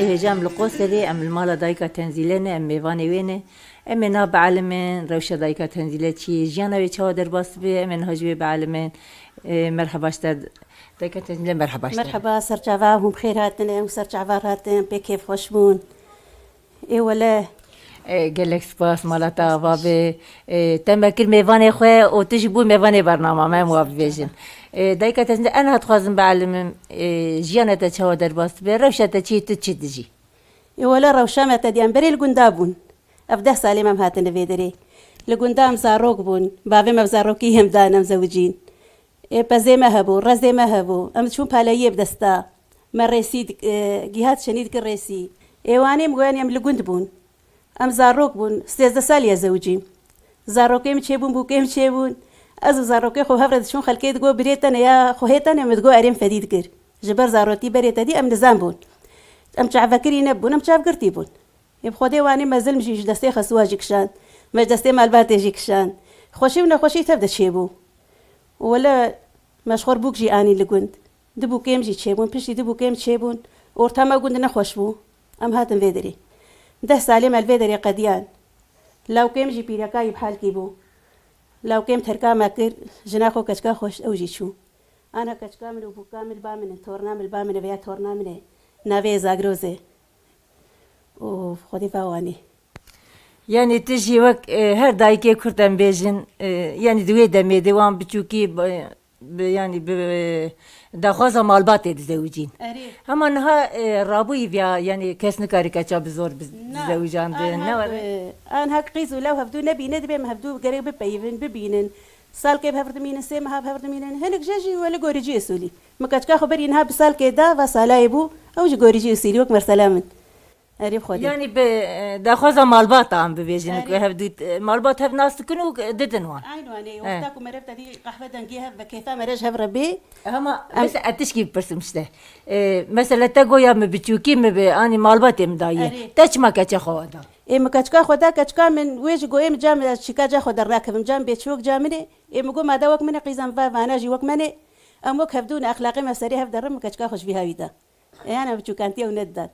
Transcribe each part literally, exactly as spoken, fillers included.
Hêja em li Qoserê, em li mala dayika Tenzîle ne, em mêvanê wê ne. Em ê niha bielimin, rewşa dayika Tenzîle çi ye, jiyana wê çawa derbas dibe, em ê niha ji wê bielimin. Ê, merheba ji te, dayika Tenzîle, merheba ji te. Merheba, serçava hûn bi xêr hatine, hûn serçava hatin, pê kêfxweş bûn. Ê wele. Ê, gelek spas, mala te ava be. Ê, te me kir mêvanê xwe û tu jî bû mêvanê bernama me, em wa bibêjin. Ê, dayika Tenzîle, ez niha dixwazim bielimin, ê, jiyana te çawa derbas dibe, rewşa te çi ye, tu çi dijî? Ê wele, rewşa me te dî, em berê li gunda bûn. Ev deh salê me em hatine vê derê. Li gunda em zarok bûn. Bavê me bi zarokî em dan, em zewicîn. Ê pezê me hebû, rezê me hebû. Em diçûn paleyiyê bi desta. Me rêsî dik-, e, gîhat şenî dikir rêsî. Ê wanê em goyanî em li gund bûn. Em zarok bûn. Sêzdeh salî ez zewicîm. Zarokê min çêbûn, bûkê min çêbûn. Ez û zarokê xwe hev re diçûn xelkê digo birê te ne ya xwehê te ne, min digo erê, min fedî dikir. Ji ber zarotî berê te dî em nizam bûn. Em çavvekirî nebûn, em çavgirtî bûn. Ê bi Xwedê wanê me zilm jî ji destê Xesuwa jî kişand. Me ji destê malbatê jî kişand. Xweşî û nexweşî tev de çêbû. Û wele me ji xwe re bûk jî anî li gund. Du bûkê min jî çêbûn, piştî du bûkê min çêbûn. Orta me gund nexweş bû. Em hatin vê derê. Deh salê me li vê derê qediyan. Lawkê min jî pîreka yî bi halkî bû. Lawkê min terka me kir, jina xwe, keçika xwe, ew jî çû. Ana keçika min û bûka min li ba min in, torna min li ba min e, veya torna min e. Navê Zagroz e. Û Xwedê va wanê. Yanî tu jî wek, e, her dayikê Kurd em bêjin, e, yanî di wê demê de wan biçûkî, e, bi, yanî bi, e, daxwaza malbatê dizewicîn. Erê. Hema niha, e, rabûyî viya, yanî kes nikare keça bi zor bi-, Na, dizewicandin. Anha, ne were? E, anha qîz û law hevdû nebîne, dibê em hevdû gerek bipeyivin, bibînin. Salkê bi hev re dimînin, sê meha bi hev re dimînin. Hinek jê jî wele gorîcî usulî. Min keçika xwe berî niha bi salkê da, va salayê bû, ew jî gorîcî usulî wek mesela min. Erê bi Xwedê. Yanî bi, e, daxwaza malbata em bibêjin, Erê. ku hev dû, e, malbat hev nas dikin û didin wan. Eyn wanê, He. wexta ku meriv te dî qehve dengê hev ve kêfa mere ji hev re bê. Hema Em mesela ez tişkî bipirsim işte. E, mesela te goya min biçûkî min bi, anî malbatê min daye. Erê. Te çima keça xwe da? Ê min keçika xwe da, keçika min wê ji goyê min ca min, ez çîka ca xwe dernakevim, ca min bê çîrok ca min e. Ê min got, mada wek min e, qîza min va vana jî wek min e. Em wek hevdû ne, exlaqê me serê hev derin, min keçika xwe ji vî hawî da. Ê, yana biçûkantiye ew nedidan.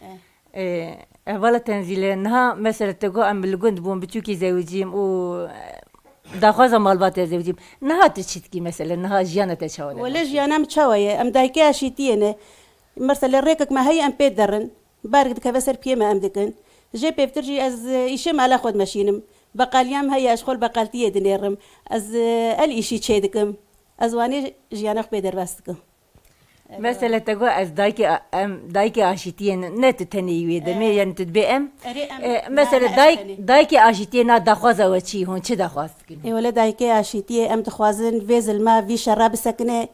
Eh. Ê, hevala Tenzîle, niha mesela te got em li gund bûn, biçûkî zewicîm û, e, daxwaza malbatê zewicîm. Niha tu çi dikî mesela, niha jiyana te çawa de? Wele jiyana min çawa ye? Em dayikê aşîtiyê ne. Mesela rêkek me heye, em pê derin. Barek dikeve ser piyê me, em dikin. Jê pêvtir jî ez, e, îşê mala xwe dimeşînim. Beqaliya min heye, ez xwe li beqaltiyê dinêrim. Ez, e, el îşî çê dikim. Ez wanê jiyana xwe pê derbas dikim. Mesela te got ez dayikê a-, em dayikê aşîtiyê ne, ne tu tenê yî wê demê, Erê. yani tu dibê em. Erê, em E, mesela na, na, dayik, ez tenê. dayikê aşîtiyê na daxwaza we çi, hûn çi daxwaz dikin? Ê wele dayikê aşîtiyê em dixwazin vê zilma, vî şera bisekine.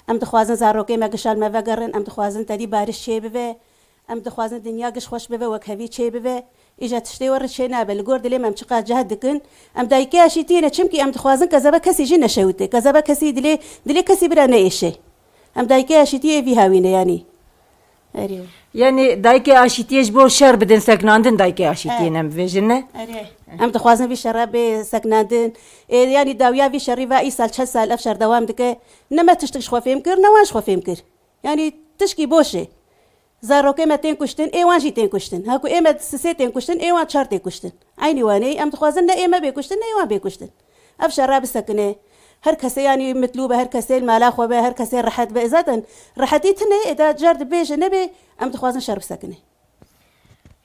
Em dixwazin zarokê me gişa li me vegerin, em dixwazin tedî bariş çê bibe. Em dixwazin dinya giş xweş bibe, wekhevî çê bibe. Îja tiştê we re çê nabe. Li gor dilê me em çiqas cehd dikin. Em dayikê aşîtiyê ne, çimkî em dixwazin kezeba kesî jî neşewite. Kezeba kesî dilê, dilê kesî bira neêşe. Em dayikê aşîtiyê vî hawî ne yanî. Erê. Yanî dayikê aşîtiyê ji bo şer bidin seknandin dayikê aşîtiyê He. ne em bibêjin ne? Erê. Em dixwazin vî şera bê seknandin. Ê, yanî dawiya vî şerî va îsal çend sal ev şer dewam dike. Ne me tiştik ji xwe fêm kir, ne wan ji xwe fêm kir. Yanî tişkî boş e. Zarokê me tên kuştin, ê wan jî tên kuştin. Ha ku ê me sisê tên kuştin, ê wan çar tê kuştin. Eynî wanê, em dixwazin ne ê me bê kuştin, ne ê wan bê kuştin. Ev şera bisekine. Her kesê yanî mitlû be, her kesê li mala xwe be, her kesê rehet be. Zaten rehetî tune, ê da car dibêje nebe, em dixwazin şer bisekine.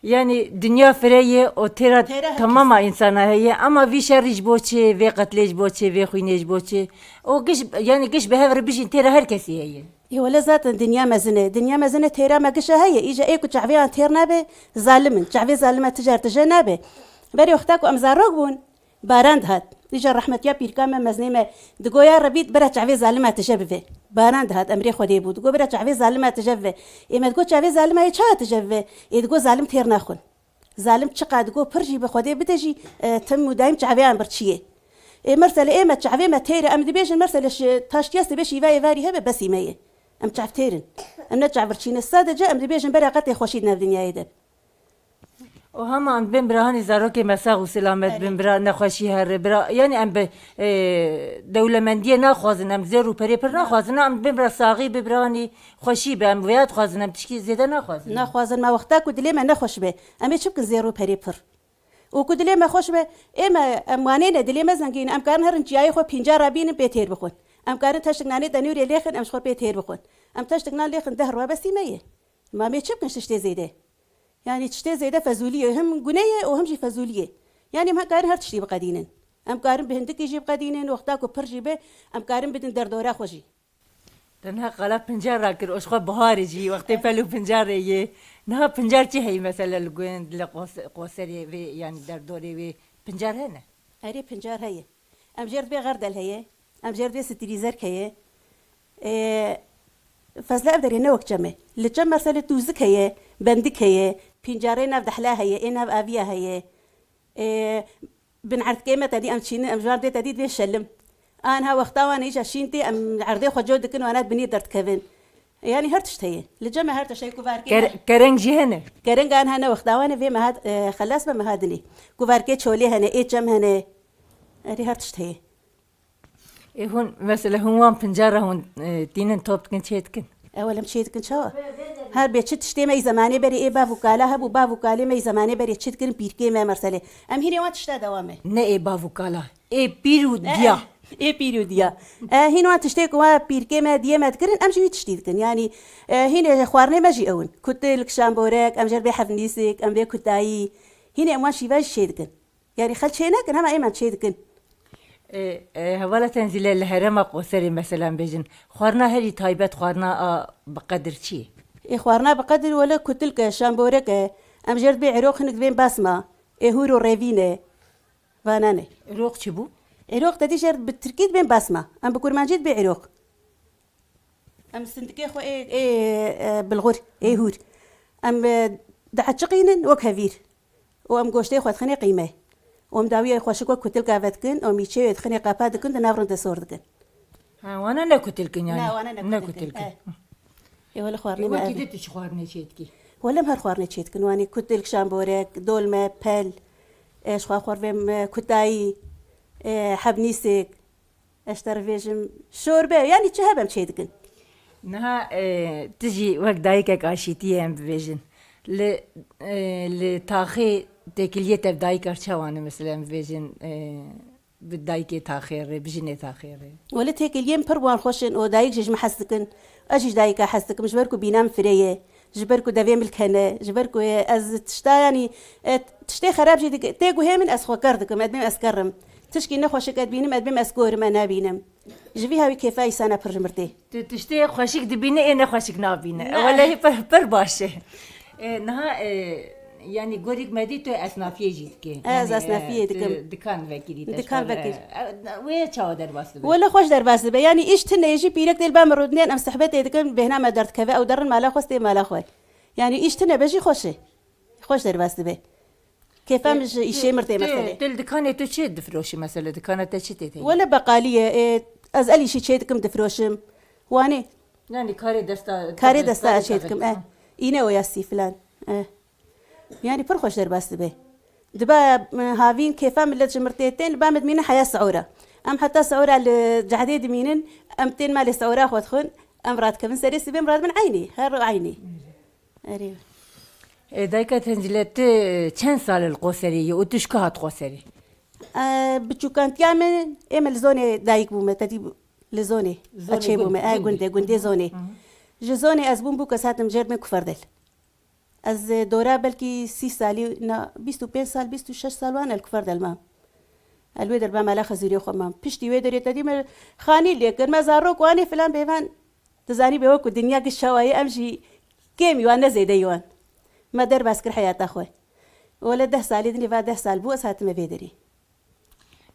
Yanî dinya fire ye û têra Têra her temama kes. însana heye, ama vî şerî ji bo çi, vê qetlê ji bo çi, vê xwînê ji bo çi? O giş, yanî giş bi hev re bijîn têra her kesî heye. Ê wele zaten dinya mezin e. Dinya mezin e, têra me gişa heye. Îja ê ku çavê an têr nabe, zalim in. Çavê zalima tijar tije nabe. Berê wexta ku em zarok bûn, baran dihat. Îja rehmetiya pîrka me, mezinê me, digo ya Rebî bira çavê zalima tije bibe. Baran dihat, emrê Xwedê bû. Digo bira çavê zalima tije bibe. Ê me digo çavê zalima yê çawa tije bibe? Ê digo zalim têr naxwin. Zalim çiqa digo pir jî bi Xwedê bide jî, e, tim û daîm çavê em birçî ye. Ê, mersele ê me çavê me têr e, em dibêjin mersele ji taştiya sibê şîvayê varî hebe besî me ye. Em çav têr in. Em ne çav birçî ne. Sadece em dibêjin bera qetê xweşî di nav dinyayê de. û hema em dibên bira hanî zarokê me sax û selamet bin, bira nexweşî here, bira, yanî em bi, e, dewlemendiyê naxwazin, em zêr û perê pir naxwazin, em dibên bira saxî bi bira hanî xweşî be, em vêya dixwazin, em tişkî zêde naxwazin. Naxwazin, me wexta ku dilê me nexweş be, em ê çi bikin zêr û perê pir? Û ku dilê me xweş be, ê me, em wanê ne, dilê me zengîn, em karin herin çiyayê xwe pînca re bînin pê têr bixwin. Em karin teştik nanê tenûrê lêxin, em ji xwe pê têr bixwin. Em teştik nan lêxin deh rwa besî me ye. Ma em ê çi bikin ji tiştê zêde? Yanî tiştê zêde fezûlî ye, him gune ye û him jî fezûlî ye. Yanî em karin her tiştî biqedînin. Em karin bi hindikî jî biqedînin, wexta ku pir jî be, em karin bidin derdora xwe jî. Te niha qala pincar rakir, o ji xwe biharê jî, wextê pel û pincarê yê. Niha pincar çi heyî mesela li gund, li qos-, qoserê wê, yanî derdorê wê pincar hene? Erê, pincar heye. Em jêr dibê xerdel heye, em jêr dibê strîzerk heye. Ê, fezle ev derê ne wek çem e. Li çem meselê tûzik heye, bendik heye, pincarê nav dehla heye, ê nav aviya heye. Ê, bin erdkê me tedî em çînin, em ji wan dê tedî dibê şelim. Anha wexta wan îja şîn tê, em erdê xwe co dikin, wana binî derdikevin. Yanî her tişt heye. Li cem me her tişt heye, kuvarkê Ker-, me. Kereng jî hene. Kereng anha ne wexta wan e, vê meha, e, xelas be meha dinê. Kuvarkê çolê hene, ê çem hene. Erê her tişt heye. Ê hûn, mesela hûn wan pincar re hûn, e, tînin top dikin, çê dikin? Ewel em çê dikin çawa? Her bê çi tiştê me yî zemanê berê ê bav û kala hebû, bav û kalê me yî zemanê berê çi dikirin pîrkê me meselê. Em hînê wan tişta dewam e. Ne ê bav û kala, ê pîr û diya. Ê pîr û diya. E, hîn wan tiştê ku wa pîrkê me diyê me dikirin, em jî wî tiştî dikin. Yanî, e, hînê xwarinê me jî ew in. Kutil, kişan borek, em jê re bê hevnîsik, em bê kutayî. Hînê em wan şîva jî çê dikin. Yanî xel çê nekin, hema ê me çê dikin. E, e, hevala Tenzîle, li herêma Qoserê mesela em bêjin, xwarina herî taybet, xwarina a bi qedir çi ye? Ê xwarina bi qedir wele kutilk e, şamborek e. Em jê re dibê îroq, hinek dibên basma. Ê hûr û rêvîn e. Vana ne. Îroq çi bû? Îroq te dî jê re bi tirkî dibên basma. Em bi kurmancî dibê îroq. Em sindikê xwe ê, ê, e, bilxur, ê hûr. Em, e, diheçiqînin wek hevîr. Û em goştê xwe dixinê qîme. Û em dawiyê xweşik wek kutilka vedikin, û mîçeyê dixinê qapa dikin, di nav rindê sor dikin. Ha, wana ne kutilkin yani? Na, wana ne Ne kutilkin. kutilkin. E. Ê, wele xwarinê Ê, me wekî ev e. Din tu çi xwarinê çê dikî? Wele em her xwarinê çê dikin. Wanê kutilk, şamborek, dolme, pel, e, ji xwe xwarvêm, e, kutayî, e, hebnîsik. Ez ji te re vêjim, şorbe, yanî çi hebe em çê dikin. Niha, e, tu jî wek dayikek aşîtiyê em bibêjin. Li, e, li taxê têkiliyê te bi dayika re çawa ne, mesela em bibêjin, e, bi dayikê taxê re, bi jinê taxê re? Wele têkiliyê min pir wan xweş in û dayik jî ji min hez dikin. Ez jî ji dayika hez dikim, ji ber ku bîna min firê ye. Ji ber ku devê min li ke ne, ji ber ku ez tişta, yanî, e, tiştê xerab jî dik-, tê guhê min ez xwe ker dikim, ez dibêm ez ker im. Tişkî nexweşik ez dibînim, ez dibêm ez kor im, ez nabînim. Ji vî hawî kêfa îsana pir ji mir tê. Tu tiştê xweşik dibînî, ê nexweşik nabîne. Ne. Welehî pir, pir baş e. E, niha, e, yanî gorîk me dî tu esnafiyê jî dikî. Ez Yanî, e, esnafiyê tu dikim. Dikan vekirî te Dikan ji xwe re, vekir. E, wê çawa derbas dibe? Wele xweş derbas dibe. Yanî îş tune jî pîrek tê li ba min rûdinên em sehbetê dikin, bêhna me derdikeve, ew derin mala xwe, stê mala xwe. Yanî îş tune be jî xweş e. Xweş derbas dibe. Kêfa min ji îşê mir tê Tu, meselê. Tu li dikanê tu çi difiroşî mesele? Dikana te çi tê tê? Wele beqalî ye. Ê, ez el îşî çê dikim, difiroşim. Wanê. Yanî karê desta, Karê desta desta çê dikim, e. Ha. Îne oya sî filan. E. Yanî pir xweş derbas dibe. Dibe, e, havîn kêfa millet ji mir tê tên, li ba min dimîne heya siûra. Em heta siûra li cehdê dimînin, em tên malê siûra xwe dixwin, em radikevin serê sibê, em radibin eynî, her eynî. Erê. E, dayika Tenzîle, tu çend sal li Qoserê yî û tu ji ku hat Qoserê? E, biçûkantiya min, ê me li Zonê dayik bûme, tedî li Zonê. Zonê Eçê gund, bûme, e, gundê. Gundê, gundê Zonê. Hı hı. Ji Zonê ez bûm bûk ez hatim jêr me Kuferdel. Ez, e, dora belkî sî salî, na, bîst û pênc sal, bîst û şeş sal wan el Kuferdel mam. El wê derba mala xezûrê xwe mam. Piştî wê derê tedî me xanî lê kir, me zarok wanê filan bêvan. Tu zanî bê wekû dinya giş çawa ye, em jî kêm wan ne zêde wan. Me derbas kir heyata xwe. Wele deh salê dinê va deh sal bû ez hatime vê derê.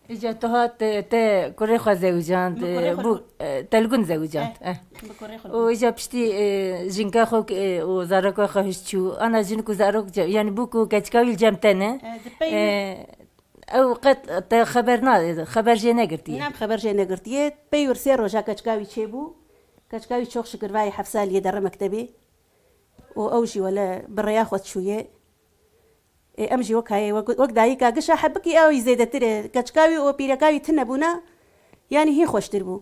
Îca tu hat, te, te kurê xwe zewicand, Bi kurê xwe bû, e, te li gund zewicand. Eh, Eh. bi kurê xwe Û îca piştî, e, jinka xwe, e, û zarokê xwe hişt çû. Ana jinik û zarok ce-, yanî bû ku keçika wî li cem te ne. Eh, di pey E, ew qet te xeber na, xeber jê negirtiye. Nam xeber jê negirtiye. Pey wir sê roja keçika wî çêbû. Keçika wî çok şikir vayê heft saliyê dere mektebê. Û ew jî wele bi rêya xwe çûye. Ê, em jî wek hayê, wek, wek dayika gişa hebikî ew zêdetir e. Keçika wî û pîreka wî tune bûna, yanî hîn xweştir bû.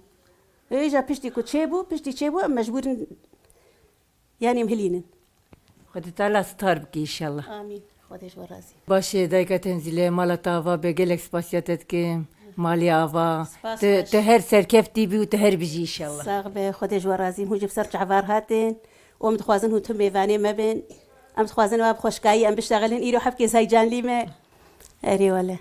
Ê, îja piştî ku çêbû, piştî çêbû, em mecbûr in, yanî em hilînin. Xwedê Teala sitar bike înşallah. Amîn. Xwedê ji we razî. Baş e, dayika Tenzîle, mala te ava be, gelek spasiya te dikim. Malê ava. Spas, tu, baş. Tu her serkeftî bî û tu her bijî înşallah. Sax be, Xwedê ji we razî. Hûn jî bi ser çavar hatin. Û em dixwazin hûn tim mêvanê me bin. Em dixwazin ewa bi xweşkayî em biştexilin. Îro hebkê heycanlî me. Erê wele.